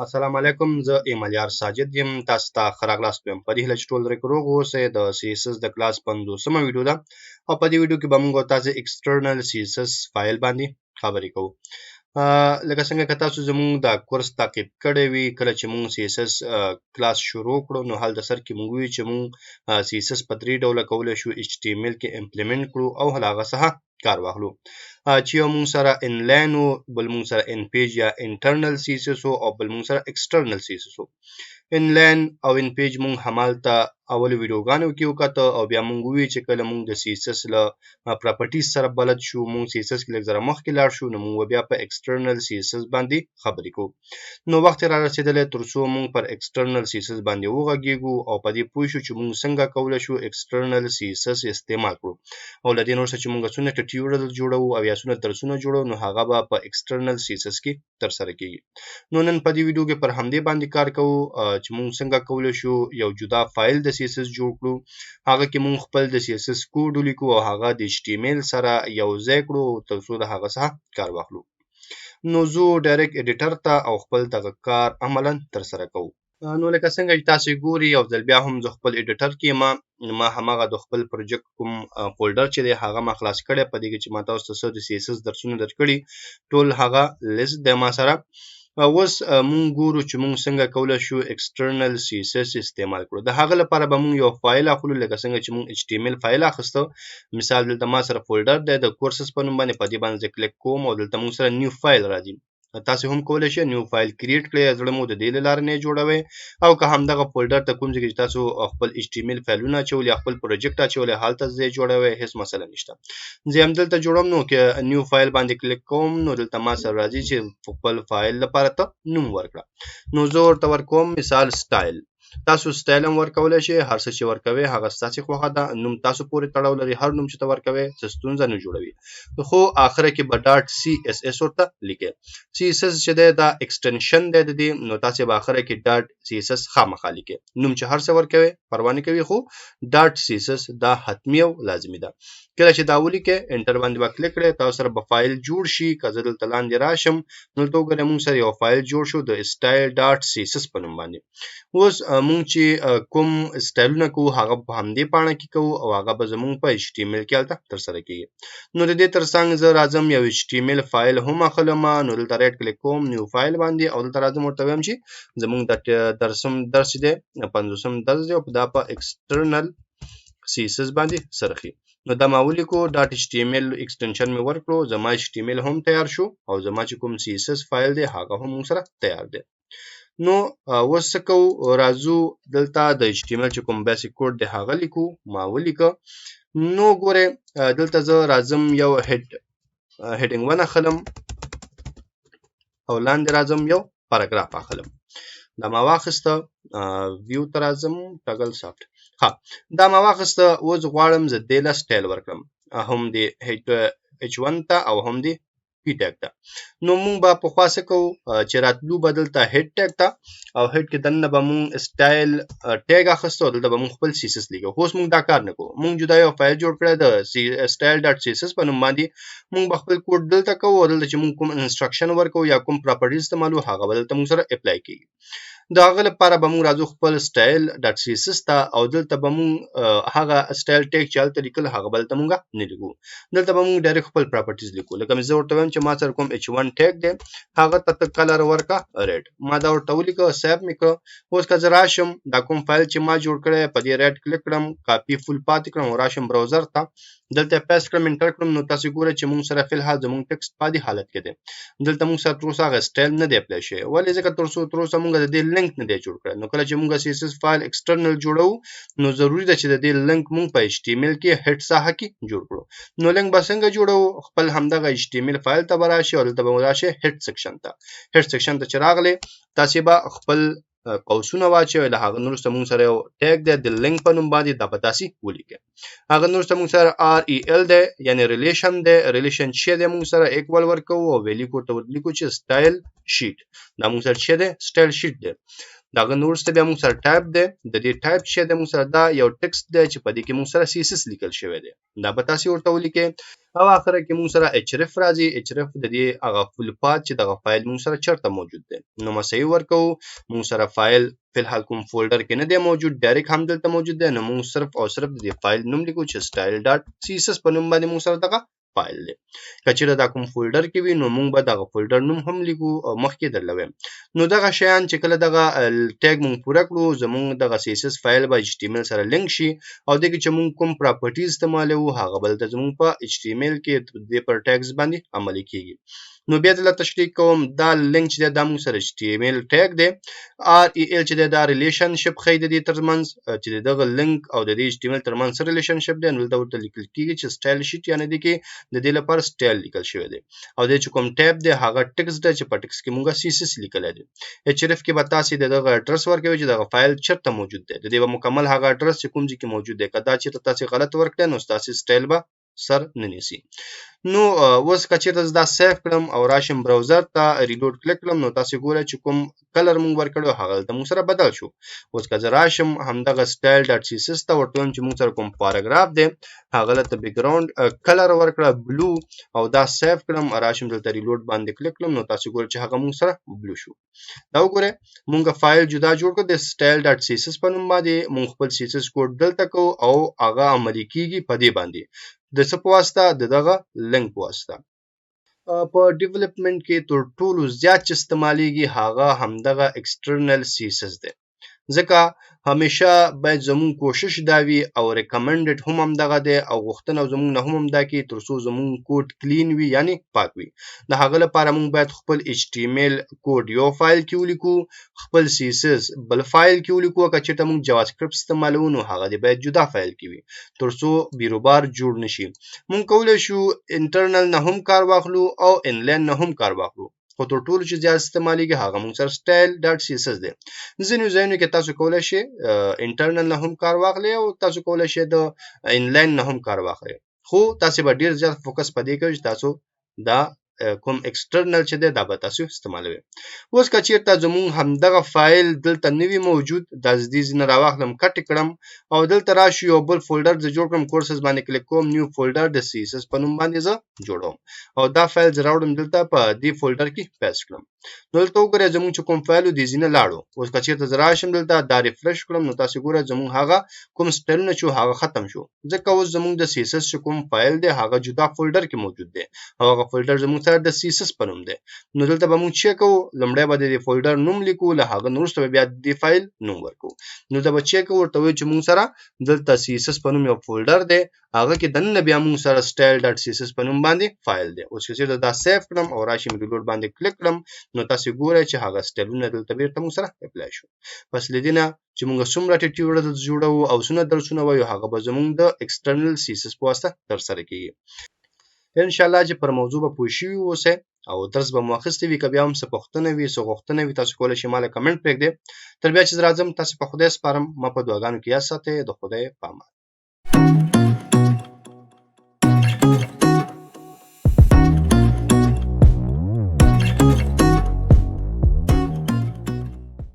السلام علیکم، زه ایمل یار ساجد یم. تاسو ته ښه راغلاست وایم. په دې هیله چې ټول درک روغ اوسئ. د سی اس اس د کلاس 50مه ویډیو ده او په دې ویډیو کې به موږ تاسو ایکسټرنل سی اس اس فایل باندې خبرې کوو. لکه څنګه که تاسو زموږ دا کورس تعقیب کړی وي، کله چې موږ سی اس اس کلاس شروع کړو نو هلته سر کې موږ وویل چې موږ سی اس اس په درې ډوله کولی شو ایچ ټي ایم ایل کې امپلیمنټ کړو او له هغه څخه کار واخلو، چې یو موږ سره انلاین و، بل موږ سره ان پیج یا انټرنل سی اس اس او بل موږ سره ایکسټرنل سی اس اس. انلاین او ان پیج موږ همالته اول ویډیوګانو کې وکته او بیا موږ وویل چې کله موږ د سی اس اس له پراپرټیز سره بلد شو، موږ سی اس اس کې لږ ذره مخکې لاړ شو، نو موږ بیا په ایکسټرنل سی اس اس باندې خبرې کوو. نو وخت را رسېدلی تر څو موږ پر ایکسټرنل سی اس اس باندې وغږېږو او په دې پوه شو چې موږ څنګه کولی شو ایکسټرنل سی اس اس استعمال کړو، او له دې نه وروسته چې موږ څونه ټیوټوریل جوړوو او یا څونه درسونه جوړوو نو هغه به په ایکسټرنل سی اس اس کې ترسره کیږي. نو نن په دې ویډیو کې پر همدې باندې کار کوو چې موږ څنګه کولی شو یو جدا فایل د سی اس اس جوړ کړو، هغه کې موږ خپل د سی اس اس کوډ ولیکو او هغه د ایچ ټي ایم ایل سره یو ځای کړو تر څو د هغه څخه کار واخلو. نو زه ډایرکټ ایډیټر ته او خپل دغه کار عملا ترسره کوو. نو لکه څنګه چې تاسو ګوري، یو ځل بیا هم زه خپل ایډیټر کې یم. ما هماغه د خپل پروجیکټ کوم فولډر چې دی هغه ما خلاص کړی. په دې کې چې ما تاسو ته څه د سی اس اس درسونه درکړي ټول هغه لیست دی ما سره. اوس مونږ ګورو چې مونږ څنګه کولی شو ایکسټرنل سی اس اس استعمال کړو. د هغه لپاره به مونږ یو فایل اخلو، لکه څنګه چې مونږ ایچ ټي ایم ایل فایل اخیسته. مثال دلته ما سره فولډر دی د کورسز په نوم باندې، په دې باندې زه کلیک کوم او دلته مونږ سره نیو فایل راځي. تاسو هم کولی شئ نیو فایل کریټ کړئ، زړه مو د دې له لارې نه جوړوئ، او که همدغه فولډر ته کوم ځای کې چې تاسو خپل ایچ ټي ایم ایل فایلونه اچولي یا خپل پروجیکټ اچولی هلته ځای جوړوئ، هیڅ مسله نشته. زه هم دلته جوړوم. نو که نیو فایل باندې کلیک کوم نو دلته ما سره راځي چې خپل فایل لپاره ته نوم ورکړه. نو زه ورته ورکوم مثال سټایل. تاسو سټایل هم ورکولی شئ، هر څه چې ورکوئ هغه ستاسې خوښه ده، نوم تاسو پورې تړاو لري، هر نوم چې ته ورکوئ څه ستونزه نه جوړوي، خو آخره کې به ډاټ سی اس اس ورته لیکئ. سی اس اس چې دی دا ایکسټنشن دی د دې، نو تاسې به آخره کې ډاټ سی اس اس خامخا لیکئ. نوم چې هر څه ورکوئ پروا نه کوي، خو ډاټ سی اس اس دا حتمي او لازمي ده. کله چې دا ولیکئ انټر باندې به کلیک کړئ، تاسو سره به فایل جوړ شي. که زه دلته لاندې راشم نو دلته وګورئ موږ سره یو فایل جوړ شو د سټایل ډاټ سی اس اس په نوم باندې. اوس موږ چې کوم سټایلونه کوو هغه په همدې پاڼه کې کوو او هغه به زموږ په ایچ ټي ایم ایل کې هلته ترسره کیږي. نو د دې ترڅنګ زه راځم یو ایچ ټي ایم ایل فایل هم اخلم. نو دلته رایټ کلیک کوم نیو فایل باندې او دلته راځم ورته وایم چې زموږ د درسم درس دی 50م درس دی او دا په ایکسټرنل سی اس اس باندې څرخي. نو دا ما ولیکو، ډاټ ایچ ټي ایم ایل ایکسټنشن مې ورکړو، زما ایچ ټي ایم ایل هم تیار شو او زما چې کوم سی اس اس فایل دی هغه هم موږ سره تیار دی. نو اوس څه کوو، راځو دلته د ایچ ټي ایم ایل چې کوم بیسیک کوډ دی هغه لیکو. ما ولیکه. نو ګورئ دلته زه راځم یو هیډینګ 1 اخلم او لاندې راځم یو پاراګراف اخلم. دا ما واخیسته، ویو ته راځم، ټاګل سافټ. ها دا ما واخیسته. اوس غواړم زه دې له سټایل ورکړم، هم دې ایچ 1 ته او هم دې پی ټیګ ته. نو مونږ به پخوا څه کوو چې راتلو به دلته هیډ ټیګ ته او هیډ کې دننه به مونږ سټایل ټیګ اخیستو او دلته به مونږ خپل سی اس اس لیکو. خو اوس مونږ دا کار نه کوو، مونږ جدا یو فایل جوړ کړی د سټایل ډاټ سی اس اس په نوم باندې. مونږ به خپل کوډ دلته کوو او دلته چې مونږ کوم انسټرکشن ورکوو یا کوم پراپرټیز استعمالو هغه به دلته مونږ سره اپلای کیږي. د هغه لپاره به مونږ راځو خپل سټایل ډاټ سی اس اس ته او دلته به مونږ هغه سټایل ټیګ چې هلته لیکل هغه به دلته مونږ نه لیکو. دلته به مونږ ډایرکټ خپل پراپرټیز لیکو. لکه زه ورته وایم چې ما سره کوم ایچ 1 ټیګ دی هغه ته ته کلر ورکړه ریډ. ما دا ورته ولیکه، سیو مې کړ. اوس که زه راشم دا کوم فایل چې ما جوړ کړی په دې رایټ کلیک کړم، کاپي فول پاتې کړم او راشم براوزر ته، دلته پیسټ کړم، انټر کړم. نو تاسو ګورئ چې مونږ سره فلحال زمونږ ټیکسټ په دې حالت کې دی. دلته مونږ سره تر اوسه هغه سټایل نه دی اپلای شوی. ولې؟ ځکه تر اوسه مونږ د دې لینک نه دی جوړ کړی. نو کله چې مونږ سی اس اس فایل ایکسټرنل جوړوو نو ضروري ده چې د دې لینک مونږ په ایچ ټي ایم ایل کې هیډ ساحه کې جوړ کړو. نو لینک به څنګه جوړوو؟ خپل همدغه ایچ ټي ایم ایل فایل ته به راشي او دلته به راشي هیډ سیکشن ته. هیډ سیکشن ته چې راغلې تاسې به خپل قوسونه واچوئ. له هغه وروسته مونږ سره یو ټیګ دی د لینک په نوم باندې، دا به تاسې ولیکئ. هغه وروسته مونږ سره آر ای ال دی، یعنی ریلیشن دی. ریلیشن چې دی مونږ سره ایکوال ورکوو او ویلیکو ورته ولیکو چې سټایل شیټ. دا مونږ سره چې دی سټایل شیټ دی. د هغه نه وروسته بیا موږ سره ټایپ دی. د دې ټایپ چې دی موږ سره دا یو ټیکسټ دی چې په دې کې موږ سره سی اس اس لیکل شوی دی، دا به تاسو ورته ولیکئ. او اخره کې موږ سره href راځي. href د دې هغه فول پات چې دغه فایل موږ سره چرته موجود دی، نو مساوي ورکوو. موږ سره فایل فلحال کوم فولډر کې نه دی موجود، ډایرک هم دلته موجود دی، نو موږ صرف او صرف د دې فایل نوم لیکو چې style.css په نوم باندې موږ سره دغه فایل دی. که چېرته دا کوم فولډر کې وي نو موږ به دغه فولډر نوم هم لیکو او مخکې درله وایم. نو دغه شیان چې کله دغه ټیګ موږ پوره کړو، زموږ دغه سی اس اس فایل به ایچ ټي ایم ایل سره لینک شي او دې کې چې موږ کوم پراپرټیز استعمالوو هغه به دلته زموږ په ایچ ټي ایم ایل کې دې پر ټیګز باندې عملي کېږي. نو بیا دلته تشریح کوم. دا لینک چې دی دا موږ سره ایچ ټي ایم ایل ټیګ دی. آر ای ایل چې دی دا ریلیشنشپ ښیي د دې ترمنځ چې د دغه لینک او د دې ایچ ټي ایم ایل ترمنځ څه ریلیشنشپ دی. نو دلته ورته لیکل کېږي چې سټایل شیټ، یعنې دې کې د دې لپاره سټایل لیکل شوی دی. او دې چې کوم ټیب دی هغه ټیکسټ دی چې په ټیکسټ کې موږ سی اس اس لیکلی دی. ایچ ار اف کې به تاسې د دغه اډرس ورکوئ چې دغه فایل چېرته موجود دی، د دې به مکمل هغه اډرس چې کوم ځای کې موجود دی. که دا چېرته تاسې غلط ورکړئ نو ستاسې سټایل به سر نه نیسي. نو اوس که چېرته زه دا سیو کړم او راشم براوزر ته ریلوډ کلیک کړم، نو تاسې ګورئ چې کوم کلر موږ ورکړی و هغه دلته موږ سره بدل شو. اوس که زه راشم همدغه سټایل ډاټ سی اس اس ته ورته وایم چې موږ سره کوم پاراګراف دی هغه لته بیکګراوند کلر ورکړه بلو، او دا سیو کړم، راشم دلته ریلوډ باندې کلیک کړم، نو تاسې ګورئ چې هغه موږ سره بلو شو. دا وګورئ موږ فایل جدا جوړ کړ د سټایل ډاټ سی اس اس په نوم باندې، موږ خپل سی اس اس کوډ دلته کوو او هغه عملي کیږي په دې باندې د څه په واسطه، د دغه لینک په واسطه. په ډیولپمنټ کې تر ټولو زیات چې استعمالیږي هغه همدغه ایکسټرنل سی اس اس دی، ځکه همیشه باید زموږ کوشش دا وي او ریکمنډډ هم همدغه دی او غوښتنه زموږ نه هم همدا کېږي تر څو زموږ کوډ کلین وي، یعنی پاک وي. د هغه لپاره موږ باید خپل ایچ ټي ایم ایل کوډ یو فایل کې ولیکو، خپل سی اس اس بل فایل کې ولیکو. که چېرته موږ جاوا سکرپټ استعمالوو نو هغه دې باید جدا فایل کې وي تر څو بیروبار جوړ نشي. موږ کولی شو انټرنل نه هم کار واخلو او انلاین نه هم کار واخلو، خو تر ټولو چې زیات استعمالیږي هغه موږ سره سټایل ډاټ سی اس اس دی. ځینو ځایونو کې تاسو کولی شئ انټرنل نه هم کار واخلئ او تاسو کولی شئ د انلاین نه هم کار واخلئ، خو تاسې به ډېر زیات فوکس په دې کوئ چې تاسو دا کوم ایکسټرنل چې دی دا به تاسو استعمالوئ. اوس که چېرته زموږ همدغه فایل دلته نه وي موجود، دا زه دې ځای نه راواخلم کټ یې کړم او دلته راشو یو بل فولډر زه جوړ کړم، کورسز باندې کلیک کوم، نیو فولډر د سی اس اس په نوم باندې زه جوړوم او دا فایل زه راوړم دلته په دې فولډر کې پیسټ کړم. نو دلته وګورئ زموږ چې کوم فایل و دې ځای نه لاړو. اوس که چېرته زه راشم دلته دا ریفرش کړم نو تاسې ګورئ زموږ هغه کوم سټایلونه چې هغه ختم شو، ځکه اوس زموږ د سی اس اس چې کوم فایل دی هغه جدا فولډر کې موجود دی او هغه فولډر زموږ سره د سی اس اس په نوم دی. نو دلته به موږ څه کوو، لومړی به د دې فولډر نوم لیکو، له هغه نه وروسته به بیا د دې فایل نوم ورکوو. نو دلته به څه کوو، ورته وایو چې موږ سره دلته سی اس اس په نوم یو فولډر دی، هغه کې دننه بیا موږ سره سټایل ډاټ سی اس اس په نوم باندې فایل دی. اوس که چېرته دا سیو کړم او راشم ریلوډ باندې کلیک کړم نو تاسې ګورئ چې هغه سټایلونه دلته بېرته موږ سره اپلای شو. پس له دې نه چې موږ څومره ټیټیورلز جوړوو او څومره درسونه وایو هغه به زموږ د ایکسټرنل سی اس اس په واسطه ترسره کېږي. انشاءالله چې پر موضوع به پوه شوي اوسئ او درس به مو اخیستی وي. که بیا هم څه پوښتنه وي څه غوښتنه وي تاسو کولی شئ ما له کمنټ پرېږدئ. تر بیا چې زه راځم تاسې په خدای سپارم، ما په دعاګانو کې یاد ساتئ. د خدای په امان.